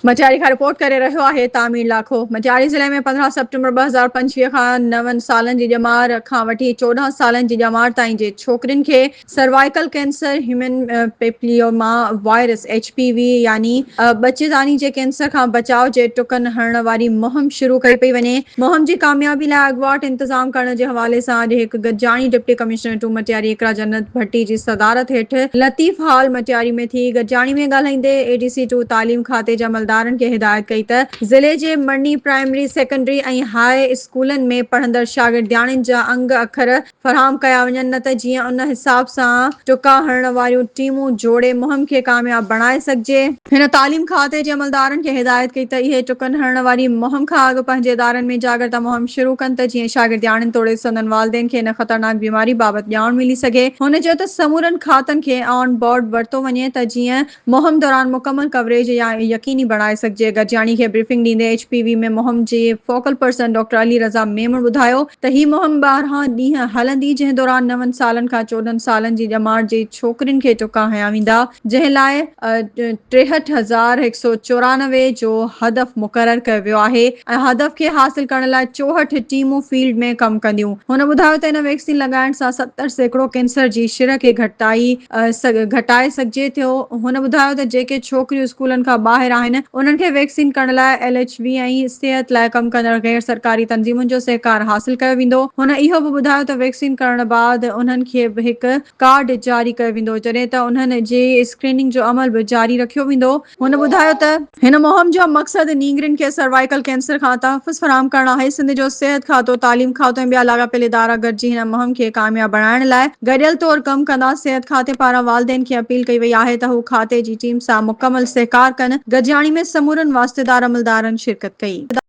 مٽياري کان رپورٽ ڪري رهيو آهي تعمير لاکو مٽياري ضلعي ۾ 15 سيپٽمبر 2025 کان نون سالن جي ڄمار کان وٺي 14 سالن جي ڄمار تائين جي ڇوڪرين کي cervical cancer human papilloma virus H P V يعني ٻچيداني جي ڪينسر کان بچاء جي ٽڪن هڻڻ واري مهم شروع ڪئي پئي وڃي مهم جي ڪاميابي لاء اڳواٽ انتظام ڪرڻ جي حوالي سان اڄ هڪ گڏجاڻي deputy commissioner two Matiari Iqra Jannat Bhatti جي صدارت هيٺ لطيف هال مٽياري ۾ ٿي. گڏجاڻي ۾ ڳالهائيندي اي ڊي سي ٽو تعليم کاتي جي عملدارن کي هدايت ڪئي ته ضلعي جي مڙني پرائمري، سيڪنڊري ۽ هاء اسڪولن ۾ پڙهندڙ شاگردياڻين جا انگ اکر فراهم ڪيا وڃن نه ته جيئن ان حساب سان ٽڪا هڻڻ واريون ٽيمون جوڙي مهم کي ڪامياب بڻائي سگهجي. هن تعليم کاتي جي عملدارن کي هدايت ڪئي ته اهي ٽڪن هڻڻ واري مهم کان اڳ پنهنجي ادارن ۾ جاڳرتا مهم شروع ڪن ته جيئن شاگردياڻين توڙي سندن والدين کي ان خطرناڪ بيماري بابت ڄاڻ ملي سگهي. هن چيو ته سمورن کاتن کي آن بورڊ ورتو وڃي ته جيئن مهم دوران مڪمل ڪوريج يقيني بڻائي سگهجي. گڏجاڻي کي بريفنگ ڏيندي ايڇ پي وي ۾ مهم جي focal person doctor Ali Raza Memon ٻڌايو ته هي مهم 12 ڏينهن هلندي جنهن دوران نون سالن کان 14 سالن جي ڄمار جي ڇوڪرين کي ٽڪا هنيا ويندا. جنهن لاء 63194 جو هدف مقرر ڪيو ويو آهي ۽ هدف کي حاصل ڪرڻ لاء 64 ٽيمون فيلڊ ۾ ڪم ڪنديون. هن ٻڌايو ته ان ويڪسين لڳائڻ سان 70% ڪينسر جي شرح کي گهٽائي گهٽائي سگهجي ٿو. هن ٻڌايو ته جيڪي ڇوڪريون اسڪولن کان ٻاهر آهن انهن کي ويڪسين ڪرڻ لاء ايل ايڇ وي ۽ صحت لاء ڪم ڪندڙ غير سرڪاري تنظيمن جو سهڪار حاصل ڪيو ويندو. هن اهو به ٻڌايو ته ويڪسين ڪرڻ بعد انهن کي به هڪ ڪارڊ جاري ڪيو ويندو جڏهن ته انهن جي اسڪريننگ جو عمل به جاري رکيو ويندو هن ٻڌايو ته هن مهم جو مقصد نينگرين کي سروائيڪل ڪينسر کان تحفظ فراهم ڪرڻ آهي سنڌ جو صحت کاتو تعليم کاتو ۽ ٻيا لاڳاپيل ادارا گڏجي هن مهم کي ڪامياب بڻائڻ لاء گڏيل طور ڪم ڪندا صحت کاتي پاران والدين کي اپيل ڪئي وئي آهي ته هو کاتي جي ٽيم سان مڪمل سهڪار ڪن گڏجاڻي ۾ سمورن واسطيدار عملدارن شرڪت ڪئي.